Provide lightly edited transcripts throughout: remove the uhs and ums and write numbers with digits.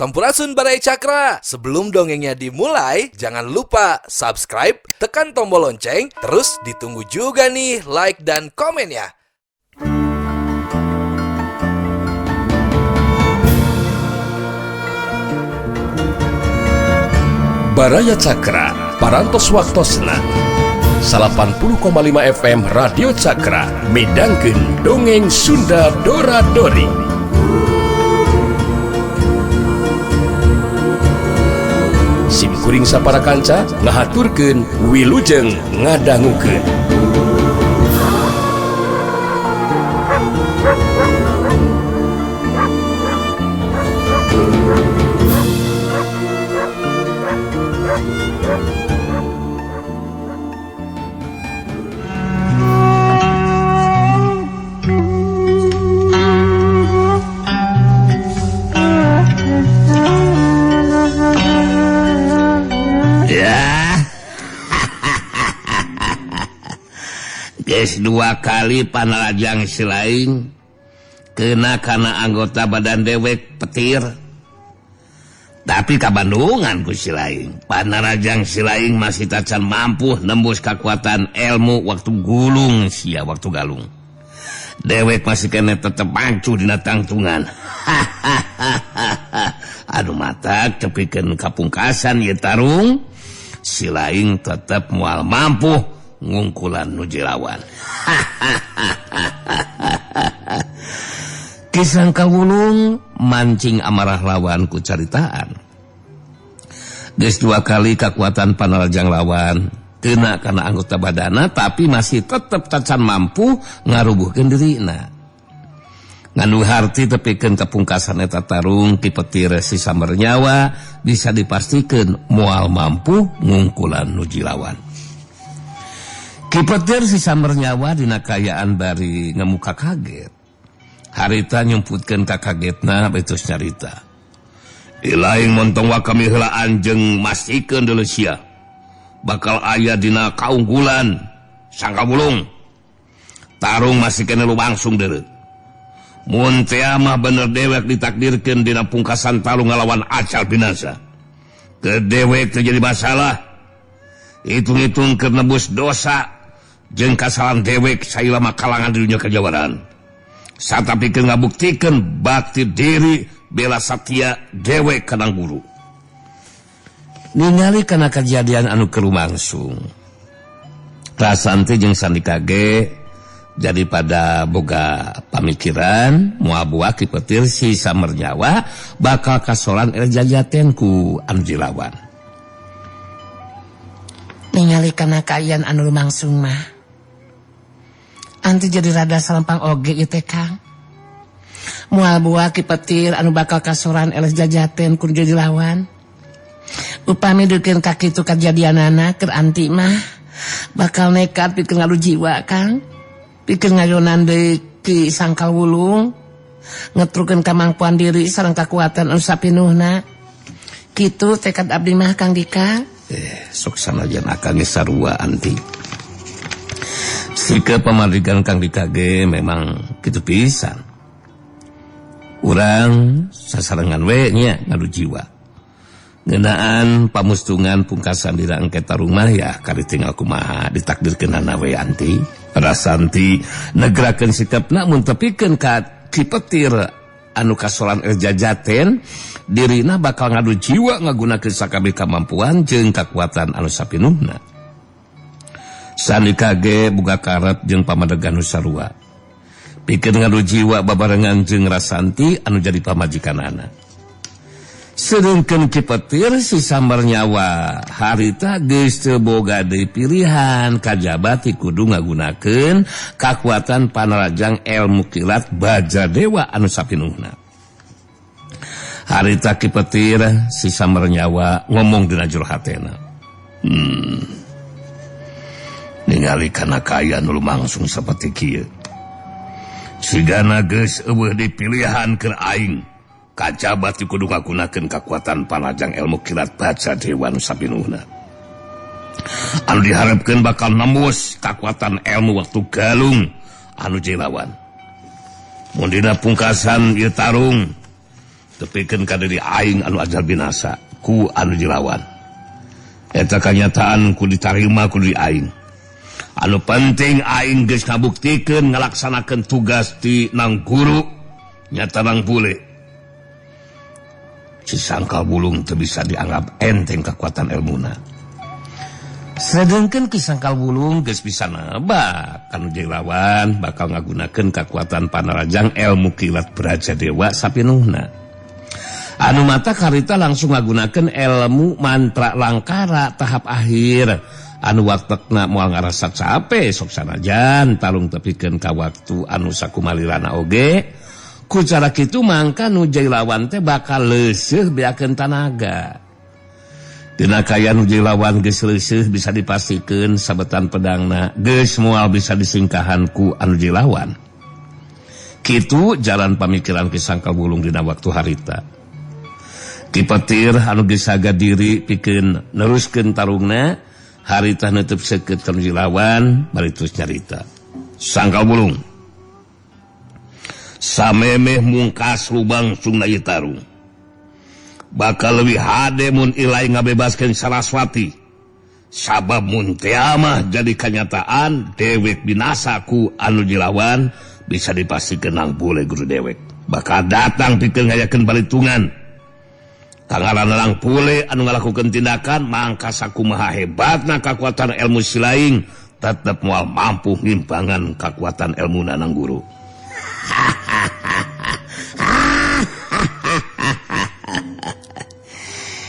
Sampurasun, Baraya Cakra. Sebelum dongengnya dimulai, jangan lupa subscribe, tekan tombol lonceng, terus ditunggu juga nih like dan komennya. Baraya Cakra, Parantos Waktosna 80,5 FM Radio Cakra midangkeun Dongeng Sunda Dora Dori. Sim kuring sapara kanca ngahaturkeun wilujeng ngadangukeun. Ya. Geus dua kali panarajang silaing kena kana anggota badan dewek petir. Tapi kabandungan ku silaing. Panarajang silaing masih tacan mampu nembus kekuatan ilmu waktu gulung sia waktu galung. Dewek masih kena tetep mancu dina tangtungan. Aduh, mata tepikeun kapungkasan ieu tarung. Silaing tetep moal mampu ngungkulan nu jelawan. Ki Sangkal Wulung mancing amarah lawan ku caritaan. Geus dua kali kekuatan panarajang lawan kena kana anggota badana, tapi masih tetep tacan mampu ngarubuhkeun dirina. Nganu harti tepikeun kapungkasan eta tarung Ki Petir si Sambernyawa bisa dipastikeun moal mampu ngungkulan nu jilawan. Ki Petir si Sambernyawa dina kaayaan bari ngemuka kaget. Harita nyumputkeun ka kagetna betus nyarita. Ilaing montong wa kami heula anjeng mastikeun deuleu sia. Bakal aya dina kaunggulan Sangkal Wulung. Tarung masih kena lumangsung deuleu. Mun teh mah bener dewek ditakdirkeun dina pungkasan tarung ngalawan acal binasa. Ke dewek terjadi masalah. Hitung-hitung keur nebus dosa jeung kasalahan dewek sailama kalangan di dunia kajawaran. Satapikeun ngabuktikeun bakti diri bela satya dewek kana guru. Ningali kana kejadian anu kerumangsung. Rasanti jeung Sandika ge jadi pada boga pamikiran moal buah Ki Petir si Sambernyawa bakal kasoran el jajaten ku anu jilawan. Ningali kana kaayaan anu lumangsung mah anti jadi rada salempang oge ieu teh, Kang. Moal buah Ki Petir anu bakal kasoran el jajaten ku anu jilawan. Upami deukeun ka kitu kajadianana keur anti mah bakal nekat pikeun ngadu jiwa, Kang. Pikir ngayonan deui Ki Sangkal Wulung ngetrukeun kamangpuan diri sareng kakuatan anu sapinuhna. Kitu tekad abdi mah, Kang Dika. Sok sanajan akang geus sarua anti. Sikap pamadikan Kang Dika ge memang kitu pisan. Urang sasarengan we nya ngadu jiwa. Ngeunaan pamustungan pungkasan dina engke tarung mah ya kari tinggal kumaha ditakdirkeunana we anti. Rasanti negerakeun sikapna mun tepikeun ka Ki Petir anu kasoran el jajaten dirina bakal ngadu jiwa ngagunakeun sakabeh kamampuan jeung kakuatan anu sapinuhna. Sandika ge boga karep jeung pamadegan nu sarua. Pikeun ngadu jiwa babarengan jeung Rasanti anu jadi pamajikanana. Sedengkeun Ki Petir si Sambernyawa harita geus teu boga deui pilihan kajaba ti kudu ngagunakeun kakuatan panarajang ilmu kilat Baja Dewa anu sapinuhna. Harita Ki Petir si Sambernyawa ngomong dina jero hatena. Ningali kana kaayaan nu lumangsung saperti kieu. Sigana geus eueuh di pilihan keur aing. Kajaba ti kudu ngagunakeun kakuatan panajang ilmu kilat Baja Dewa nu sapinuhna. Anu diharapkeun bakal nembus kakuatan ilmu waktu galung anu jilawan. Mun dina pungkasan ieu tarung Tepikeun ka diri aing anu ajal binasa ku anu dilawan. Eta kanyataan ku ditarima ku diri aing. Anu penting aing geus ngabuktikeun ngalaksanakeun tugas ti nang guru nyata nang bule. Si Sangkal Bulung teu bisa dianggap enteng kekuatan elmuna. Sedengkeun Ki Sangkal Bulung geus bisa nebak kanu lawan bakal ngagunakeun kakuatan panarajang ilmu kilat Braja Dewa sapinuhna. Anu mata karita langsung ngagunakeun ilmu mantra langkara tahap akhir. Anu waktekna moal ngarasa cape sok sanajan tarung tepikeun ka waktu anu sakumalirana oge. Ku cara kitu mangka nu lawan teh bakal leuseuh beakeun tanaga. Dina kaya nu lawan geus leuseuh bisa dipastikeun sabetan pedangna geus moal bisa disingkahan ku anu lawan. Kitu jalan pamikiran Ki Sangkal Bulung dina waktu harita. Ki Petir anu geus saga diri pikeun neruskeun tarungna harita neutup seukeut ka nu lawan bari terus nyarita. Sangkal Bulung samemeh mungkas lubang sungna ieu tarung. Bakal leuwih hade mun ilai ngabebaskeun Saraswati. Sabab mun teu mah jadi kanyataan dewek binasa ku anu dilawan bisa dipastikeun nang bule guru dewek. Bakal datang pikeun ngayakeun balitungan. Tangaran lang pule anu ngalakukeun tindakan mangka sakumaha hebatna kakuatan ilmu silaing tetep moal mampu ngimbangan kakuatan ilmu nang guru.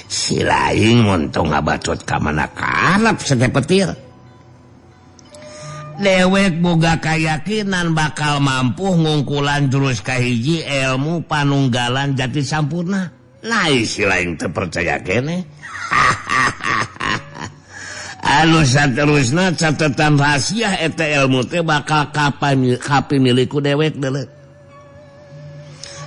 Silaing montong ngabacot ka mana karep sete petir. Dewek boga kayakinan bakal mampu ngungkulan jurus kahiji ilmu panunggalan jati sampurna. Nah, silaing teu percaya kene. Anu saterusna catatan rahasia eta ilmu teh bakal kapimiliku dewek deuleu.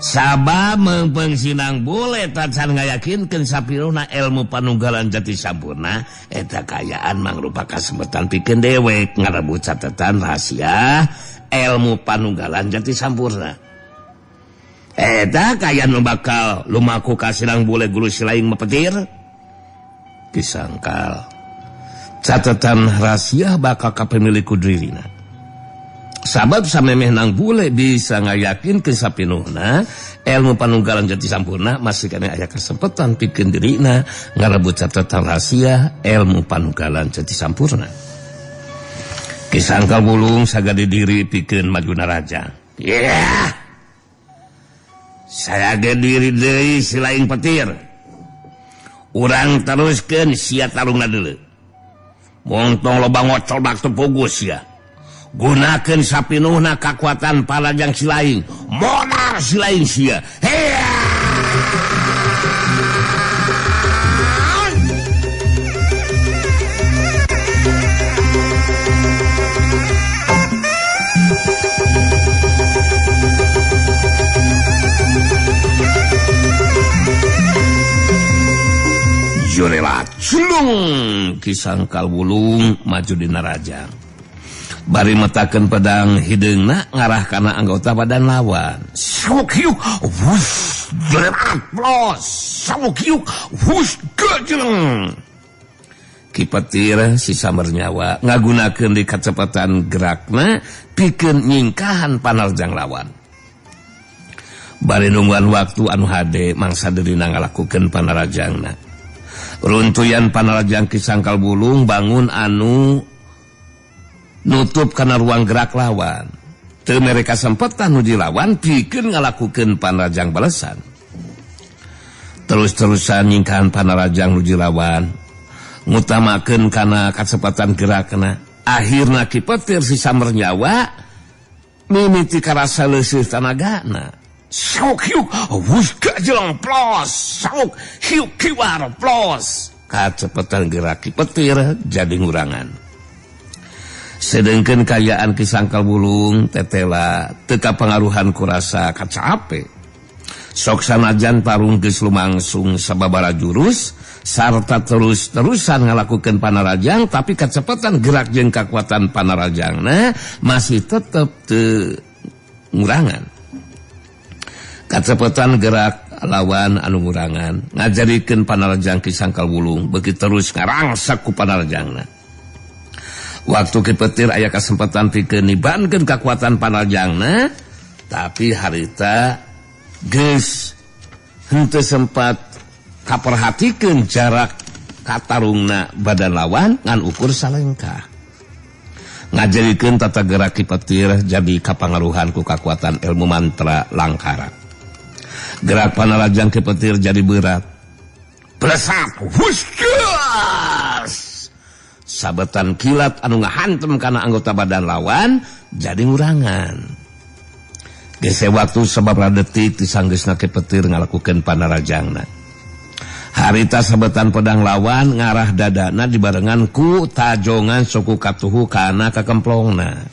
Sabab meungpeung sinang bule tacan ngayakinkeun sapiruna ilmu panunggalan jati sampurna eta kayaan mangrupa kasempetan pikeun dewek ngarebut catatan rahasia ilmu panunggalan jati sampurna. Eta kaya nu bakal lumaku ka sinang bule guru silaing mepetir. Ki Sangkal catatan rahasia bakal kapemiliku dirina. Sabab samemeh nang bule bisa ngayakinkeun sapinuhna ilmu panunggalan jati sampurna masih kene aya kesempatan pikeun dirina ngarebut catatan rahasia ilmu panunggalan jati sampurna. Ki Sangkal Bulung sagadi diri pikeun maju naraja. Yeah. Saya diri deui silaing petir. Urang teruskeun sia tarungna deuleu. Montong loba ngocol bak teu pugus sia. Gunakeun sapinuhna kakuatan palajang silaing. Modar silaing sia. Hea! Jurela culung Ki Sangkal Bulung maju dina rajang. Bari metakeun pedang hideungna ngarah kana anggota badan lawan. Sawuk hiuk wus jurela plos sawuk hiuk wus gejleng. Ki Petir si samber nyawa ngagunakeun di kacepatan gerakna pikeun nyingkahan panarjang lawan. Bari nungguan waktu anu hade mangsa dirina ngalakukeun panarajangna. Runtuyan panarajang Ki Sangkal Bulung bangun anu nutup kana ruang gerak lawan. Teu mere kasempetan nu dilawan pikeun ngalakukeun panarajang balesan. Terus-terusan nyingkahan panarajang nu dilawan ngutamakeun kana kacepatan gerakna. Akhirna Ki Petir si samber nyawa mimiti karasa leuseut tanagana. Sauk hiuk wus gajleng plos sauk hiuk kiwar plos. Kacepetan gerak Ki Petir jadi ngurangan. Sedengkeun kayaan Ki Sangkal Bulung tetela teu kapangaruhan kurasa kacape. Sok sanajan tarung geus lumangsung sababaraha jurus sarta terus-terusan ngalakukeun panarajang tapi kacepetan gerak jeung kakuatan panarajangna masih tetep teu ngurangan. Kacepetan gerak lawan anu ngurangan ngajarikeun panarajang Ki Sangkal Wulung beuki terus ngarangsak ku panarajangna. Waktu Ki Petir aya kasempatan pikeun nibankeun kakuatan panarajangna, tapi harita geus henteu sempat kaperhatikeun jarak katarungna badan lawan ngan ukur salengkah. Ngajarikeun tata gerak Ki Petir jadi kapangaruhan ku kakuatan ilmu mantra langkara. Gerak panarajang Ki Petir jadi berat. Blesak, huskas. Sabetan kilat anu ngahantem kana anggota badan lawan jadi ngurangan. Gese waktu sababaraha detik tisanggeusna Ki Petir ngalakukeun panarajangna. Harita sabetan pedang lawan ngarah dadana dibarengan ku tajongan suku katuhu kana kakemplongna.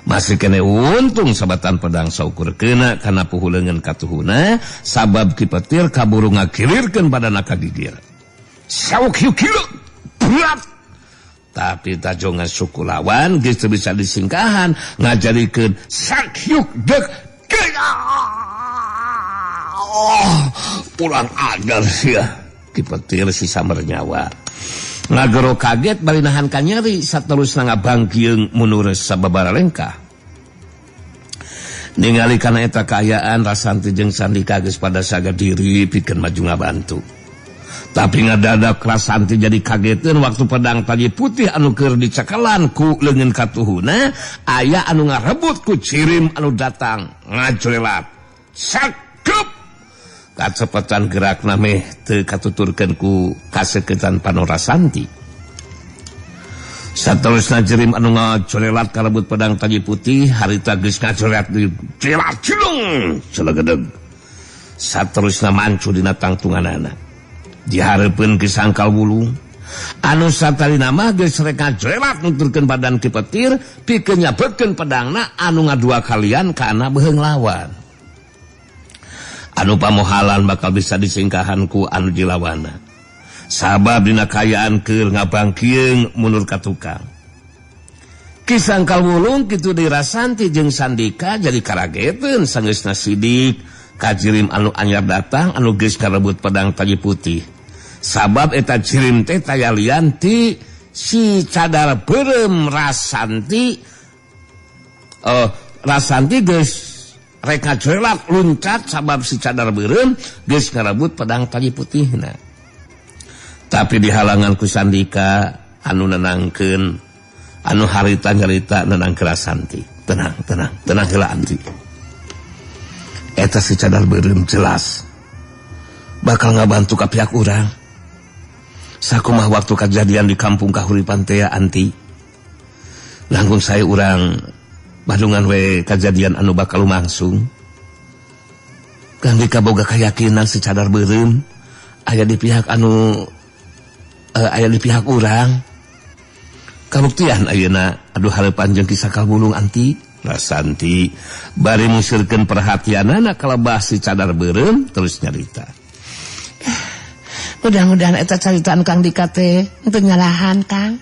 Masih kene untung sabetan pedang saukur kena kana puhu leungeun katuhuna sabab Ki Petir kaburu ngagilirkeun badana ka gigir. Sauk hiu kieu berat. Tapi tajongan suku lawan geus teu bisa disingkahan ngajarikeun sakyuk dek. Oh, pulang ajar sia. Ki Petir si samar nyawa. Ngagero kaget bari nahan ka nyeri saterusna ngabangkieung mundur sababaraha lengkah. Ningali kana eta kaayaan Rasanti jeung Sandika geus pada saga diri pikeun maju ngabantu. Tapi ngadadak Rasanti jadi kageteun waktu pedang taji putih anu keur dicekelan ku leungeun katuhuna aya anu ngarebut ku cirim anu datang ngajolelat. Sakup! Kacepetan gerakna meh teu katuturkeun ku kaseketan Panorasanti. Saterusna jerim anu ngajolelat karebut pedang taji putih harita geus ngajolelat di jelat cilung celegedeg. Saterusna mancu dina tangtunganana. Dihareupeun Ki Sangkal Wulung anu satalina mah geus rek ngajolelat nuturkeun badan Ki Petir pikeun nyabetkeun pedangna anu ngadua kalian kana beuheung lawan. Anu pamohalan bakal bisa disingkahan ku anu dilawana. Sabab dina kaayaan keur ngabangkieung mundur ka tukang. Ki Sangkal Wulung kitu deui Rasanti jeung Sandika jadi karageteun sanggeusna sidik kajirim anu anyar datang anu geus karebut pedang taji putih. Sabab eta jirim teh taya lian ti si cadar beureum Rasanti. Rasanti geus rek ngajolelat luncat sabab si cadar beureum geus ngarebut pedang taji putihna. Tapi dihalangan ku Sandika anu nenangkeun anu harita nyarita nenangkeun Rasanti. Tenang, tenang, tenang heula anti. Eta si cadar beureum jelas bakal ngabantu ka pihak urang. Sakumaha waktu kejadian di kampung Kahuripan teh anti. Langkung saya urang bandungan we kejadian anu bakal lumangsung. Kang boga keyakinan si cadar beureum aya di pihak anu aya di pihak urang. Kabuktian ayeuna aduh hareupan jeung Ki Sangkal Wulung anti. Rasanti bari musirkeun perhatianana kalebah si cadar beureum terus nyarita. Mudah-mudahan eta caritaan Kang Dika teh henteu nyalahan Kang.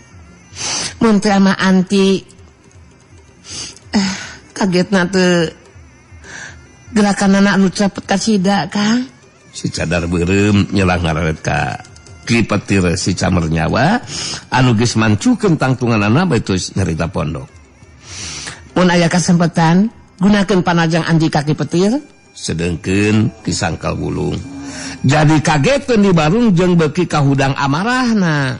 Mun teh ama anti kagetna teu gerakanana anu cepet kasida Kang. Si cadar beureum nyelah ngararet ka Ki Petir si camer nyawa anu geus mancukeun tangtunganana bae nyarita pondok. Mun aya kasempatan gunakeun panajang anji ka Ki Petir. Sedengkeun Ki Sangkal Wulung jadi kageteun di barung jeung beuki kahudang amarahna.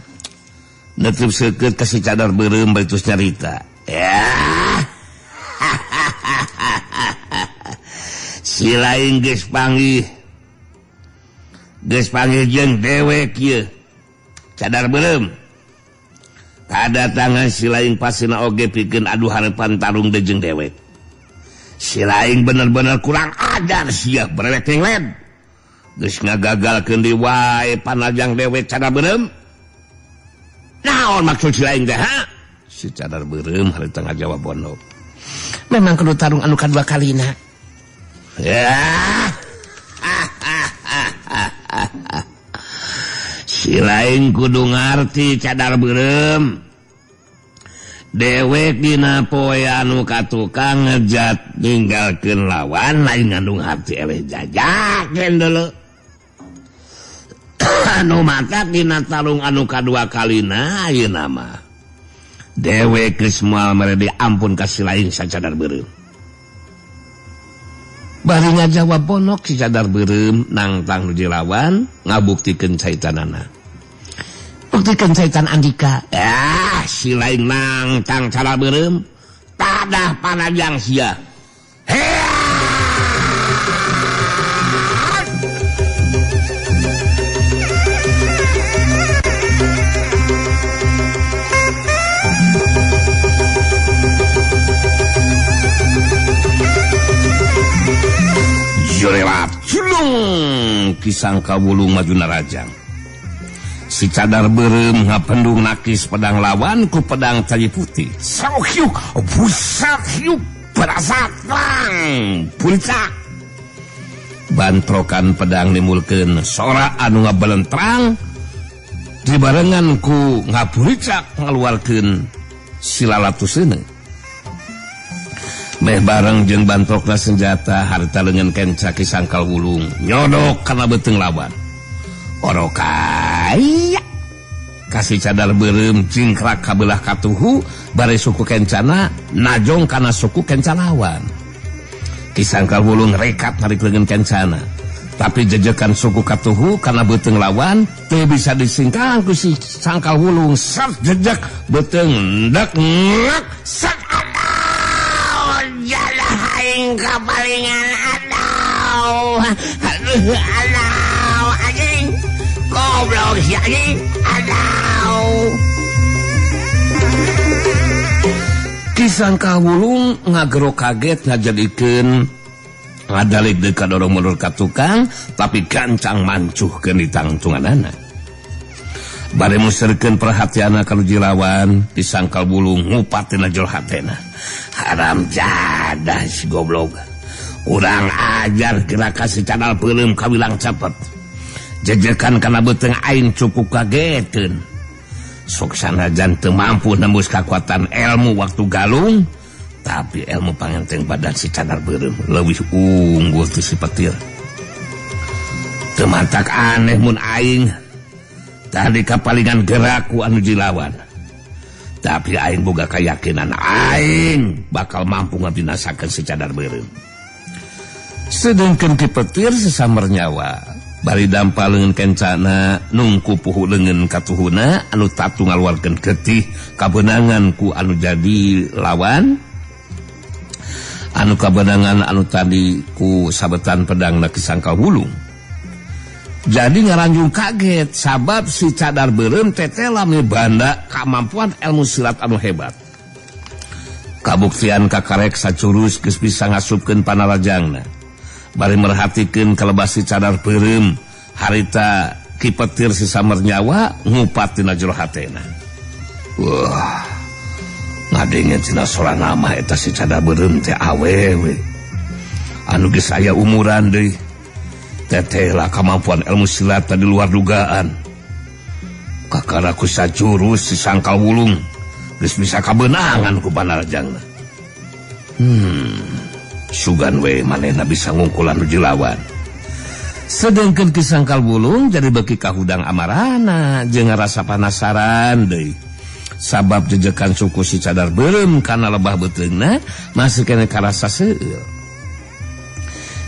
Neutrip seukeut ka si cadar beureum bae terus nyarita. Ya. Si lain geus panggih. Geus panggih jeung dewek ieu. Cadar beureum. Kadatangan si lain pasina oge pikeun adu harepan tarung deui jeung dewek. Si lain bener-bener kurang ajar sia brewek ngled. Geus ngagagalkeun deui wae panajang dewek cadar beureum. Naon maksud si lain teh ha? Si cadar beureum harita ngajawab bondo. Memang kudu tarung anu kadua kalina. Ya. Si lain kudu ngarti cadar beureum. Dewek dina poe anu katukang ngejat ninggalkeun lawan lain ngandung hati eleh jajakeun deuleu. Anu matak dina tarung anu kadua kalina ayeuna mah. Dewek geus moal mere diampun ka si lain sacadar beureum. Bari ngajawab bonok si cadar beureum nangtang nu dilawan ngabuktikeun caitanana. Buktikeun caitan Andika. Ah, si lain nangtang cadar beureum tadah panajang sia. Jorelat julung kisangka wulung maju narajang. Si cadar beureum ngapendung nakis pedang lawan ku pedang taji putih. Sauhyuk busahyuk berasat lang puncak. Bantrokan pedang nimulkeun sora anu ngabelentrang dibarengan ku ngapuricak ngaluarkeun silalatuseuneu. Meh bareng jeung bantrokna senjata harta leungeun kenca Ki Sangkal Wulung nyodok kana beuteung lawan. Orokaya kasih cadar beureum jingkrak kabelah katuhu bare suku kencana najong kana suku kenca lawan. Ki Sangkal Wulung rekat narik leungeun kencana tapi jejekan suku katuhu kana beuteung lawan teu bisa disingkang ku si Sangkal Wulung. Sat jejek beuteung ndek ngek sat jalah aing kapalingan aduh aduh aduh anjing goblok si anjing aduh. Ki Sangkal Wulung ngagero kaget ngajadikeun ngadalik deui ka dorong mundur ka tukang tapi gancang mancuhkeun ditangtunganana. Bari muserkeun perhatianna ka nu jilawan, Ki Sangkal Wulung ngupat tina jero hatena. Haram jadah si goblok. Urang ajar gerak si cadal peuleum kawilang cepet. Jejekan kana beuteung aing cukup kageteun. Sok sanajan teu mampu nembus kakuatan ilmu waktu galung, tapi ilmu pangenteng badan si cadar beureum leuwih unggul ti si petir. Teu matak aneh mun aing tadi kapalingan gerak ku anu jilawan. Tapi aing boga keyakinan aing bakal mampu ngabinasakeun si cadar beureum. Sedengkeun Ki Petir sesamber nyawa bari dampal leungeun kencana nungku puhu leungeun katuhuna anu tatu ngaluarkeun getih kabeunangan ku anu jadi lawan anu kabeunangan anu tadi ku sabetan pedangna Ki Sangkal Wulung. Jadi ngaranjung kaget sabab si cadar beureum tetela mibanda kamampuan ilmu silat anu hebat. Kabuktian kakarek sacurus geus bisa ngasupkeun panarajangna. Bari merhatikeun kalebah si cadar beureum harita Ki Petir si samar nyawa ngupat tina jero hatena. Wah, ngadenge tina sorana mah eta si cadar beureum teh awewe. Anu geus aya umuran deui. Tetehlah kemampuan ilmu silat di luar dugaan. Kakara ku sajurus si Sangkal Wulung geus bisa kabeunangan ku panarajangna. Sugan we manehna bisa ngungkulan nu jilawan. Sedengkeun Ki Sangkal Wulung jadi beuki kahudang amarana jeung ngarasa panasaran deui. Sabab jejekan suku si cadar beureum kana lebah beuteungna masih keneh karasa seueur.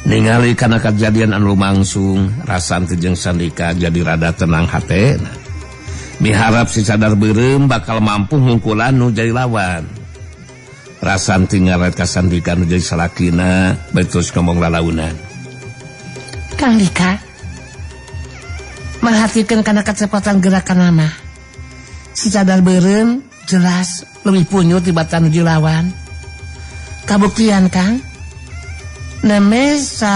Ningali kana kajadian anu lumangsung, Rasanti jeung Sandika jadi rada tenang hatena. Miharap si cadar beureum bakal mampu ngungkulan nu jadi lawan. Rasanti ngaret ka Sandika nu jadi salakina, bari terus ngomong lalaunan. Kang Dika, merhatikeun kana kecepatan gerakan mah. Si cadar beureum jelas leuwih punyut tibatan nu jadi lawan. Kabuktian Kang. Neme sa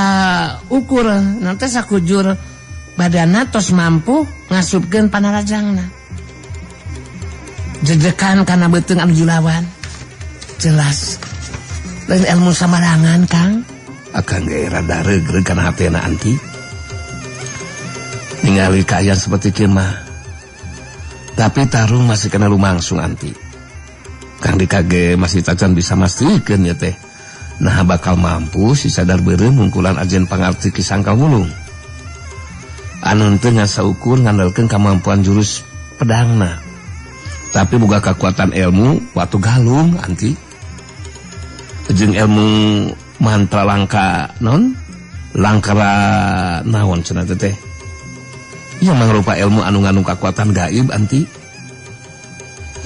ukur nanti sakujur badana tos mampu ngasupkeun panarajangna. Jejekan kana beuteung anu jilawan. Jelas lain ilmu samarangan Kang. Akang ge rada regreg kana hatena anti. Ningali kaayaan seperti kieu mah. Tapi tarung masih kena lumangsung anti. Kang Dika ge masih tacan bisa mastikeun ya teh. Nah bakal mampu si Cadar Beureum mungkulan ajen pangarti Ki Sangkal Wulung. Anu teu ngasaukur ngandalkeun kamampuan jurus pedangna. Tapi boga kekuatan ilmu Watu Galung anti. Jeung ilmu mantra langka non langkara naon cenah teh. Ieu mangrupa ilmu anu ngandung kekuatan gaib anti.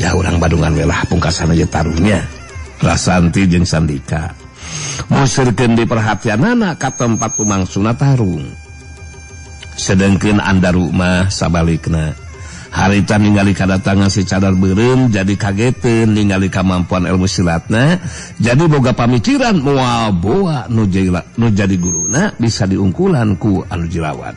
Ya urang Badungan we lah pungkasan aja taruhnya. Rasanti jeung Sandika musurkeun di perhatianana ka tempat lumangsungna tarung. Sedengkeun Andaru mah sabalikna. Harita ningali kadatangan si Cadar Beureum jadi kageteun ningali kamampuan ilmu silatna, jadi boga pamikiran moal boa nu jadi guruna bisa diungkulan ku anu jilawan.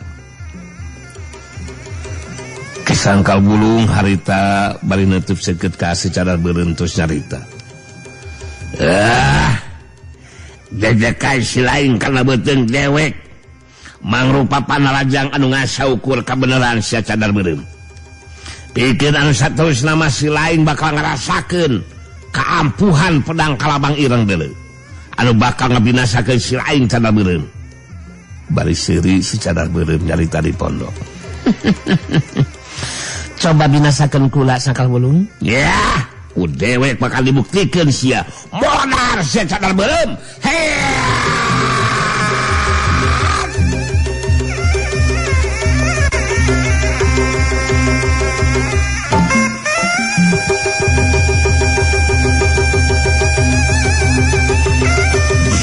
Ki Sangkal Wulung harita bari neutup seukeut ka si Cadar Beureum terus nyarita. Ah, jejekai si lain kana beuteung dewek mangrupa panarajang anu ngasaukur kabeneran sia Cadar Beureum. Pikir anu saterusna mah si lain bakal ngarasakeun kaampuhan pedang Kalabang Ireng deuleu anu bakal ngabinasakeun si lain Cadar Beureum. Bari seuri si Cadar Beureum nyarita di pondok. Coba binasakeun kula Sangkal Wulung. Ya, ku dewek bakal dibuktikeun sia. Modar sia Cadar Beureum.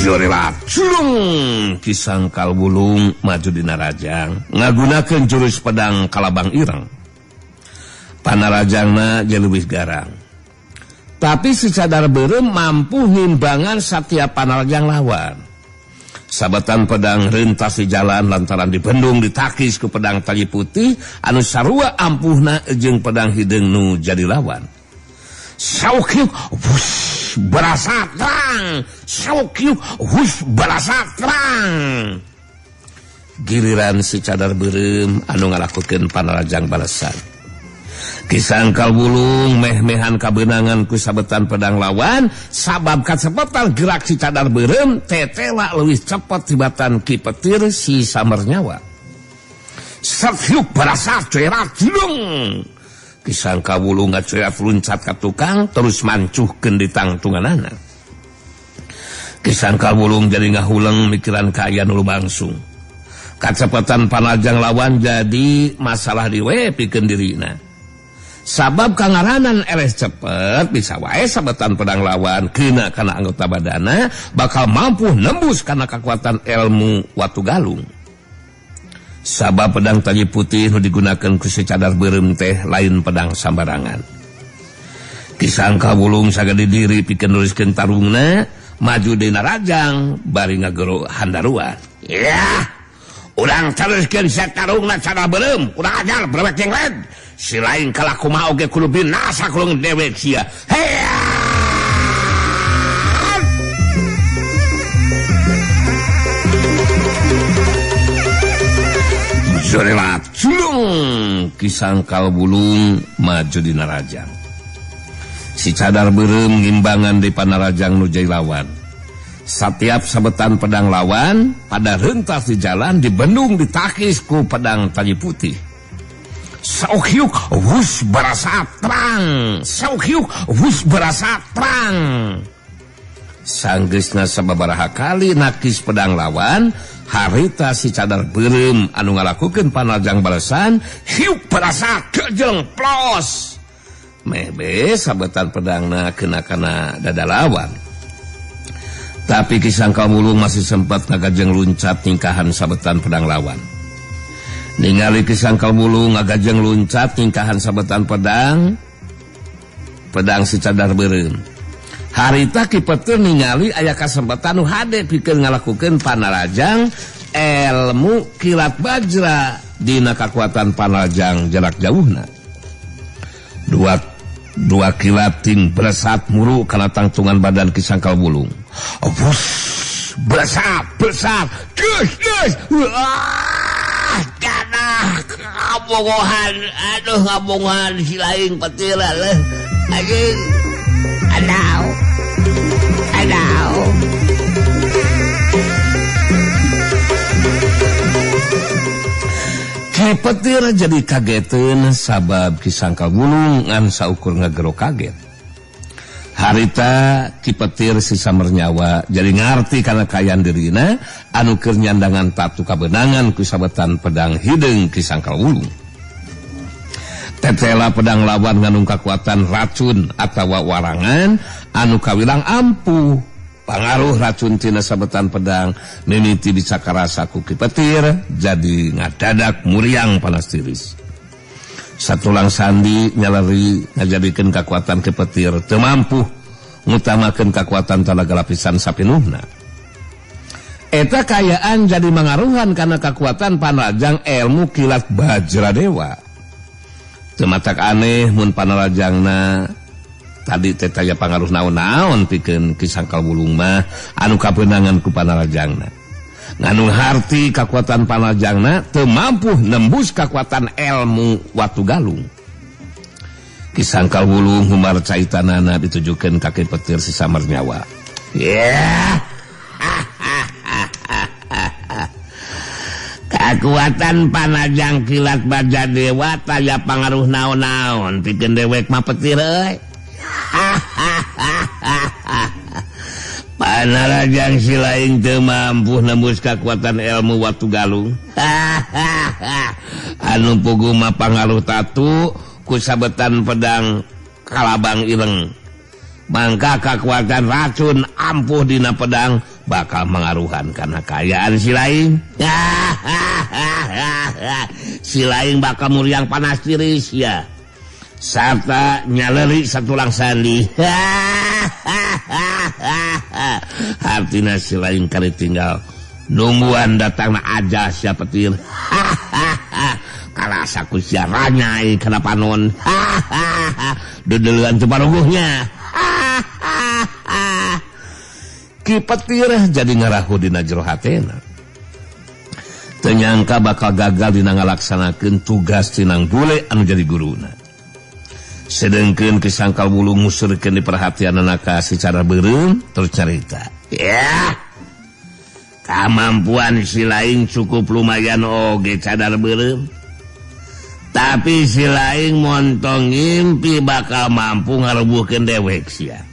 Jorelat culung Ki Sangkal Wulung maju dina rajang ngagunakeun jurus pedang Kalabang Ireng. Panarajangna jeung leuwih garang. Tapi si Cadar Beureum mampu ngimbangan satiap panarajang lawan. Sabetan pedang rentas di jalan lantaran dibendung ditakis ku pedang tali putih anu sarua ampuhna jeung pedang hideung nu jadi lawan. Saukiuk wus berasa terang. Saukiuk wus berasa terang. Giliran si Cadar Beureum anu ngalakukeun panarajang balesan. Ki Sangkal Wulung meh-mehan kabeunangan ku sabetan pedang lawan sabab kacepetan gerak si Cadar Beureum tetela leuwih cepet tibatan Ki Petir si Samernyawa. Saukiuk berasa cerat julung. Ki Sangkal Wulung ngacerat luncat ka tukang terus mancuhkeun di tangtunganana. Ki Sangkal Wulung jadi ngahuleng mikiran kaayaan nu lumangsung. Kacepetan panajang lawan jadi masalah di we pikeun dirina. Sabab kangaranan eleh cepet bisa wae sabetan pedang lawan kena kana anggota badana bakal mampu nembus kana kekuatan ilmu Watu Galung. Sabab pedang tali putih nu digunakeun ku si Cadar Beureum teh lain pedang sambarangan. Ki Sangkal Wulung sagede diri pikeun neruskeun tarungna maju dina rajang bari ngagero handaruan. Ya, urang teruskeun sia tarungna Cadar Beureum, urang ajar brewek jeung led. Si lain kalah kumaha oge kudu binasa kulung dewek sia. Hea! Jorelat culung Ki Sangkal Wulung maju dina rajang. Si Cadar Beureum ngimbangan di panarajang nu jadi lawan. Satiap sabetan pedang lawan pada rentas di jalan dibendung ditakis ku pedang tali putih. Saukiuk wus berasa terang. Saukiuk wus berasa terang. Sanggeusna sababaraha kali nakis pedang lawan, harita si Cadar Beureum anu ngalakukeun panajang balesan, hiup berasa kejeng plos. Meh sabetan pedangna kena kana dada lawan. Tapi Ki Sangkal Wulung masih sempat ngagajeng luncat tingkahan sabetan pedang lawan. Ningali Ki Sangkal Wulung ngagajeng luncat tingkahan sabetan pedang pedang si Cadar Beureum. Harita Ki Petir ningali aya kasempatan nu hade pikeun ngalakukeun panarajang ilmu kilat bajra dina kakuatan panarajang jarak jauhna. Dua kilat ting beresat muru kana tangtungan badan Ki Sangkal Wulung. Wus beresat beresat geus geus. Wah, kana kabogohan, aduh kabogohan si lain petir leuh. Anjing. Adau. Adau. Ki Petir jadi kageteun sabab Ki Sangkal Wulung ngan saukur ngagero kaget. Harita Ki Petir si Samernyawa jadi ngarti kana kaayaan dirina anu keur nyandangan tatu kabenangan ku sabetan pedang hideung Ki Sangkal Wulung. Tetela pedang lawan ngandung kakuatan racun atawa warangan anu kawilang ampuh. Pangaruh racun tina sabetan pedang mimiti bisa karasa ku Ki Petir jadi ngadadak muriang panas tiris. Satulang sandi nyaleri ngajadikeun kakuatan Ki Petir teu mampu ngutamakeun kakuatan talaga lapisan sapinuhna. Eta kaayaan jadi mangaruhan kana kakuatan panrajang ilmu kilat Bajradewa. Teu matak aneh mun panrajangna tadi teh taya pangaruh naon-naon pikeun Ki Sangkal Wulung mah anu kabeunangan ku panarajangna. Nganu harti kakuatan panarajangna teu mampu nembus kakuatan ilmu Watu Galung. Ki Sangkal Wulung humar caitanana ditujukeun ka Ki Petir si Samernyawa. Yeah. Kakuatan panajang kilat Bajadewa taya pangaruh naon-naon pikeun dewek mah Petir euy. Panarajang si lain teu mampu nembus kakuatan ilmu Watu Galung. Anu pugu mah pangaruh tatu ku sabetan pedang kalabang ireng. Mangka kakuatan racun ampuh dina pedang bakal mengaruhan karena kaayaan si lain. Si lain bakal muriang panas tiris ya. Sarta nyaleri satulang sandi. Artina si lain kali tinggal nungguan datangna aja sia Petir. Karasa ku sia ranyai kana panon. Dedeuleuan teu paruguhnya. Ki Petir jadi ngarahu dina jero hatena. Teu nyangka bakal gagal dina ngalaksanakeun tugas tinang bule anu jadi guruna. Sedengkeun Ki Sangkal Wulung ngusurkeun diperhatianana ka si Cadar Beureum terus carita. Ya. Kamampuan si lain cukup lumayan oge Cadar Beureum. Tapi si lain montong ngimpi bakal mampu ngarubuhkeun dewek sia.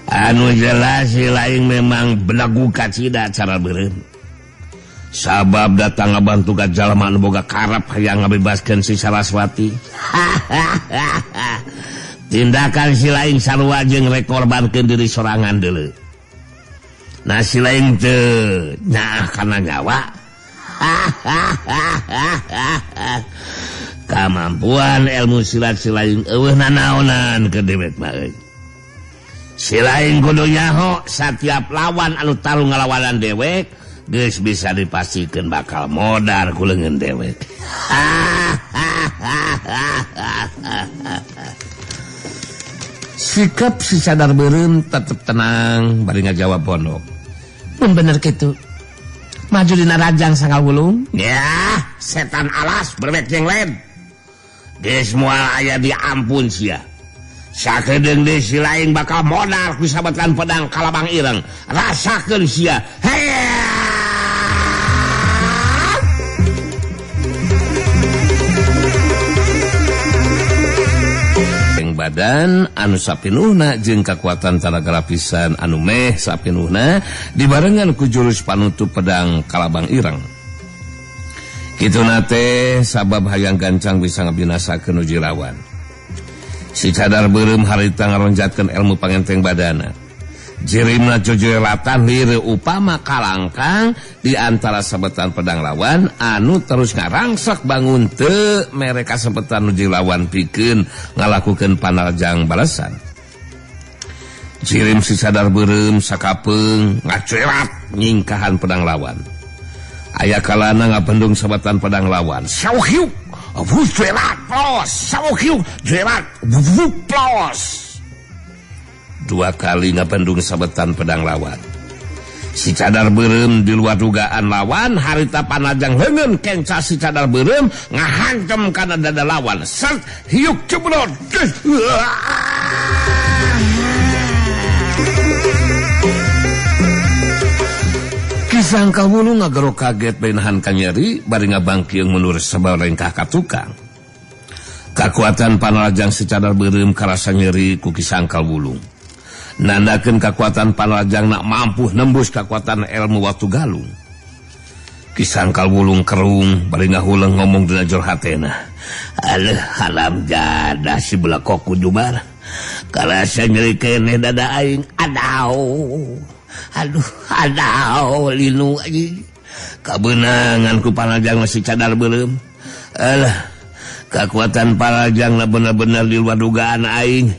Anu jelas si lain memang belagu kacida Cadar Beureum. Sabab datang ngabantu ka jalma anu boga karep hayang ngabebaskeun si Saraswati. Tindakan si lain sarua jeung rek korbankeun diri sorangan deuleu. Nah si lain teu nyaah kana nyawa. Kamampuan ilmu silat si lain eueuh nanaonan ke dewek mah euy. Si lain kudu nyaho satiap lawan anu tarung ngalawanan dewek geus bisa dipastikan bakal modar ku leungeun dewek. Sikap si Cadar Beureum tetep tenang bari ngajawab pondok. Mun bener kitu. Maju dina rajang Sangkal Wulung. Ya, setan alas berbek jeung lain. Geus moal aya diampun sia. Sakedeung deui si lain bakal modar ku sabetan pedang kalabang ireng. Rasakeun sia. Hey! Badan anu sapinuhna jeung kakuatan tanaga lapisan anu meh sapinuhna dibarengan ku jurus panutup pedang kalabang ireng. Kituna teh sabab hayang gancang bisa ngabinasakeun uji lawan. Si Cadar Beureum harita ngaronjatkeun ilmu pangenteng badana. Jirimna jojolatan lieur upama kalangkang di antara sabetan pedang lawan anu terus ngarangsak bangun teu mere kasempetan nuju lawan pikeun ngalakukeun panarjang balasan. Jirim si Cadar Beureum sakapeung ngacuerat nyingkahan pedang lawan. Aya kalana ngabendung sabetan pedang lawan. Sauhiuk, vucuerat plos, sauhiuk, juerat, plos. Dua kali ngabendung sabetan pedang lawan. Si Cadar Beureum di luar dugaan lawan harita panajang leungeun kenca si Cadar Beureum ngahantem kana dada lawan. Sert hiuk cebrot. Ki Sangkal Wulung ngagero kaget bari nahan kanyeri bari ngabangkiung mundur sabarengkah ka tukang. Kakuatan panalajang si Cadar Beureum karasa nyeri ku Ki Sangkal Wulung. Nandakeun kakuatan panalajang nak mampu nembus kakuatan ilmu watu galung. Ki Sangkal Wulung kerung bari ngahuleng ngomong dina jero hatena. Aduh haram jadah si belakok kujubar. Karasa nyeri keneh dada aing adau. Aduh adau linu anjing. Kabeunangan ku panalajang si Cadar Beureum. Alah kakuatan panalajang bener-bener di luar dugaan aing.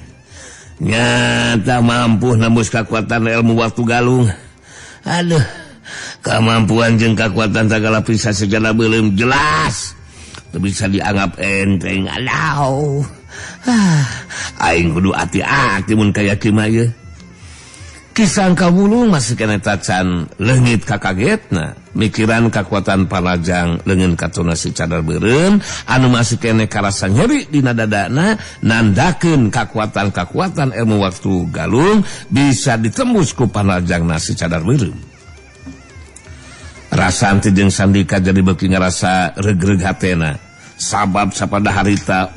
Nyata mampu nembus kakuatan ilmu waktu galung. Aduh, kemampuan jeung kakuatan sagala bisa secara belum jelas. Teu bisa dianggap enteng. Aduh. Aing kudu ati-ati mun kaya kieu mah ieu. Ki Sangkal Wulung masih keneh tacan leungit kakagetna. Mikiran kakuatan panalajang leungeun katuna si Cadar Beureum anu masih keneh karasa nyeri dina dadana nandakeun kakuatan-kakuatan ilmu waktu galung bisa ditembus ku panalajangna si Cadar Beureum. Rasanti jeung Sandika jadi beuki ngarasa regreg hatena sabab sapada harita